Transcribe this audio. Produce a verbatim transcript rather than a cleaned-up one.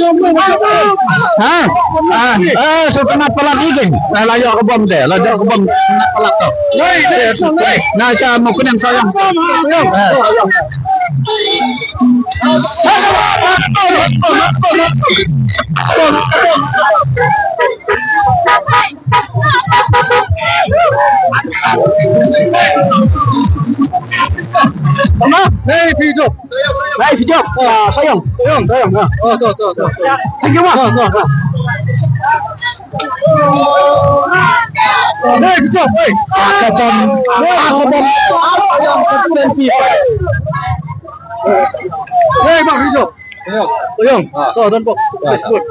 Ha? Ah, eh, Sultanat Palat Iking. Eh, la ïoh ka bom te, la ïoh ka bom Sultanat Palat to. Na sha Mawkyneng Sohiong. Eh. Hey, video. Hey, video. Ah, Sohiong. Sohiong, Sohiong. Ah. Oh, to, to, to. Thank you, ma. To, to, to. Hey, video. Hey. Ah, ka bom. Ah, ka bom. Hey, ma, video. Oyong. Ah. To, don bok. Ah. Good.